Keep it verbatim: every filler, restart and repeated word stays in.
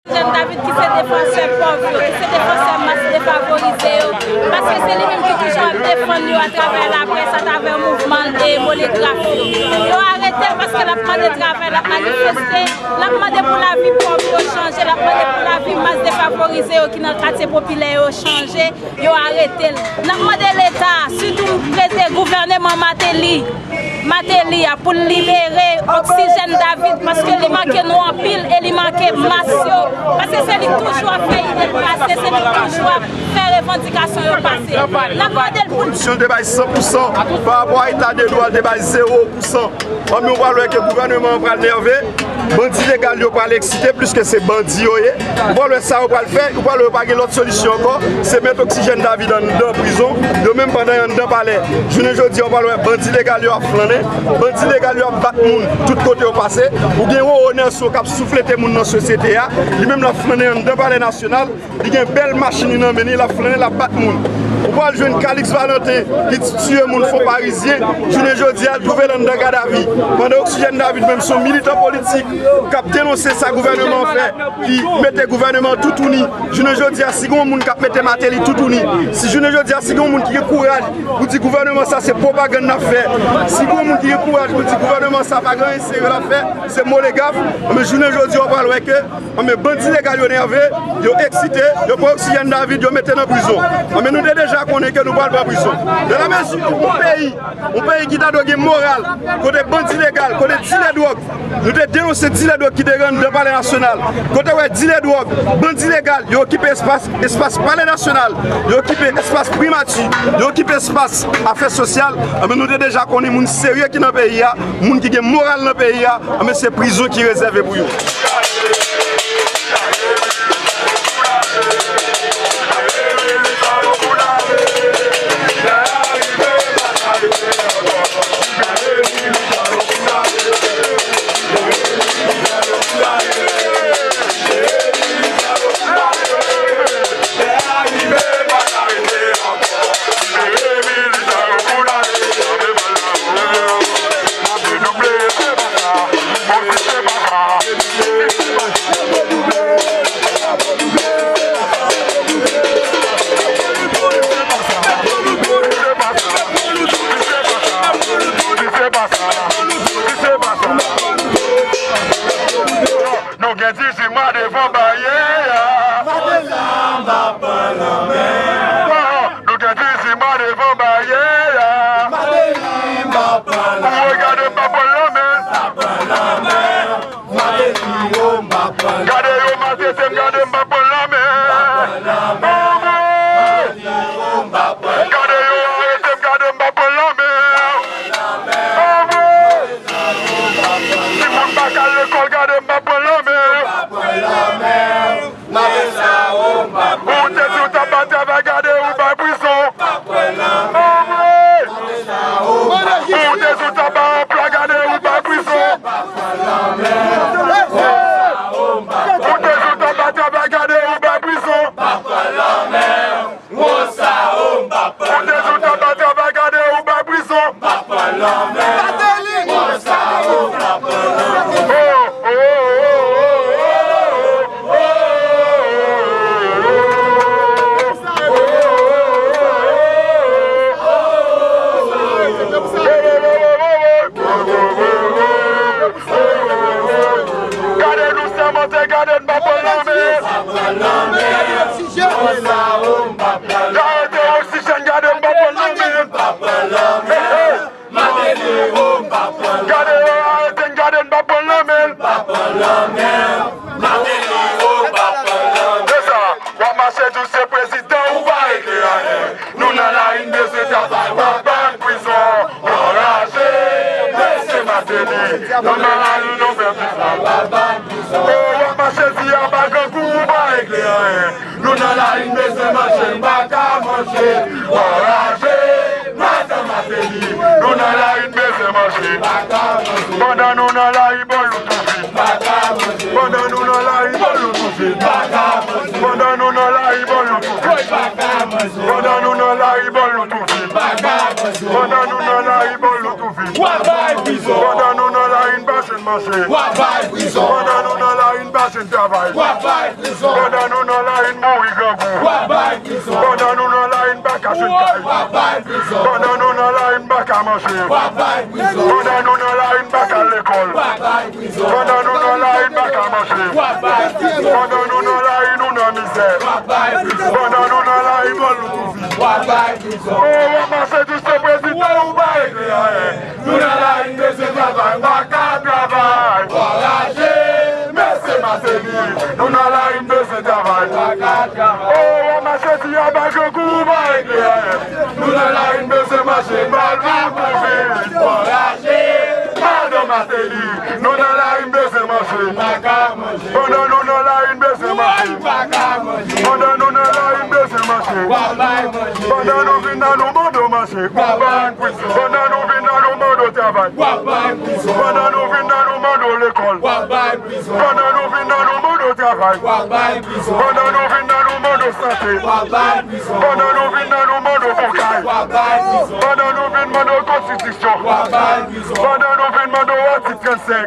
Jèn David ki se defansè pòv yo, ki se defansè mas defavorize yo, paske se li menm ki toujou ap defann yo atravè laprès, atravè mouvman e molegraf yo. Yo arete l paske l ap mande travay, l ap manifeste, l ap mande pou lavi pòv yo chanje, l ap mande pou lavi mas defavorize yo ki nan katye popilè yo chanje. Yo arete l. N ap mande Leta, sitou prete gouvèneman Mateli, Mateli a, pou l libere Oxygène David, paske li manke nou anpil e li manke mas yo, paske se li k toujou ap fè ide l pase, se li k toujou ap fè revandikasyon yo pase. N ap mande l pou l. Kondisyon l te bay san pou san, pa rapò a eta de dwa l te bay zewo pou san. Anben, ou pral wè ke gouvèneman an pral nève, bandi legal yo pral eksite, pliske se bandi yo ye. Ou pral wè sa yo pral fè, ou pral wè yo pa gen lòt solisyon ankò, se met Oxygène David anndan prizon. Yo menm, pandan y anndan palè, jounen jodi a, ou pral wè bandi legal yo ap flannen, bandi legal yo ap bat moun tout kote yo pase. Ou gen Roro Nelson k ap souflete moun nan sosyete a, li menm l ap flannen anndan palè nasyonal. Li gen bèl machin li nan men li, l ap flannen, l ap bat moun. Ou pral jwenn Calix Valentin, li t-, tiye moun Fon Parizyen, jounen jodi a, l twouve l anndan gadavi. Pandan Oxygène David menm, se yon militan politik k ap denonse sa gouvèneman an fè, ki mete gouvèneman an toutouni. Jounen jodi a, si gen yon moun k ap mete Martelly toutouni, si jounen jodi a, si gen yon moun ki gen kouraj pou di gouvèneman sa se pwopagann l ap fè, si gen yon moun ki gen kouraj pou di gouvèneman sa pa gen anyen serye l ap fè, se molegraf, men jounen jodi a, w pral wè ke Anben, bandi legal yo nève, yo eksite, yo pran Oxygène David, yo mete nan prizon. Anben, nou te deja konnen ke nou pral pran prizon. Dans la mesure où yon peyi, yon peyi ki ta dwe gen moral, kote bandi legal, kote dilè dwòg, nou te denonse dilè dwòg ki te anndan Palè Nasyonal. Kote w wè dilè dwòg, bandi legal, yo okipe espas, espas Palè Nasyonal, yo okipe espas Primati, yo okipe espas afè sosyal. Anben, nou te deja konnen moun serye ki nan peyi a, moun ki gen moral nan peyi a, anben, se prizon ki rezève pou yo. Nou gen dizuit mwa devan baryè a. Madelin, m ap pran lanmè. Nou gen dizuit mwa devan baryè a. Madelin, m ap pran lanmè. Ou gade m pa pran lanmè. M ap pran lanmè. Madelin, o, m ap pran lanmè. Gade yo maltrete m, gade m pa pran lanmè. M ap pran lanmè. Madelin, o, m ap pran lanmè. Gade yo arete m, gade m pa pran lanmè. M ap pran lanmè. Timoun pa ka al lekòl, gade m pa pran lanmè. Ou te di w t ap ba travay, gade ou bay prizon. Ou te di w t ap ba anplwa, gade ou bay prizon. Ou te di w t ap ba travay, gade ou bay prizon. Ou te di w t ap ba travay, gade ou bay prizon. Gade nou sèmante, gade n pa pran lanmè. Yo arete Oxygène, gade n pa pran lanmè. Gade yo arete n, gade n pa pran lanmè. Se sa, w ap mache di w se prezidan, ou pa regle anyen. Nou nan lari, n bezwen travay, w ap ban n prizon. Anraje, mesye Martelly. Nou nan lari, nou fè prizon. O, w ap mache di a pa grangou, ou pa regle Nou nan lari n bezwen manje, n pa ka manje. Anraje, madan Mateli. Nou nan lari n bezwen manje. Pandan nou nan lari bòl nou tou vid. Pandan nou nan lari bòl nou tou vid. Pandan nou nan lari bòl nou tou vid. Pandan nou nan lari bòl nou tou vid. Pandan nou nan lari bòl nou tou vid. Pandan nou nan lari n pa jwenn manje. Pandan nou nan lari n pa jwenn travay. Pandan nou nan lari n mouri grangou. Pandan nou nan lari n pa ka jwenn kay. Pandan nou nan lari n pa ka manje. Pandan nou nan lari n pa ka al lekòl. Pandan nou nan lari n pa ka manje. Pandan nou nan lari nou nan mizè. Pandan nou nan lari bòl nou tou vid. O, w ap mache jis se prezidan ou pa regle anyen. Nou nan lari n bezwen travay, n pa ka travay. Anraje, mesye Mateli. Nou nan lari n bezwen travay. O, w ap mache di aba grangou ou pa regle anyen. Nou nan lari n bezwen manje, n pa al pou vin. Anraje, madan Mateli. Nou nan lari n bezwen manje. Pandan nou nan lari n bezwen manje. Pandan nou nan lari n bezwen manje. Pandan nou vin la nou mande w manje. Pandan nou vin la nou mande w travay. Pandan nou vin la nou mande w lekòl. Pandan nou vin la nou mande w travay. Pandan nou vin la nou mande w sante. Pandan nou vin la nou mande w bon kay. Pandan nou vin mande w konstitisyon. Pandan nou vin mande w atik trannsenk.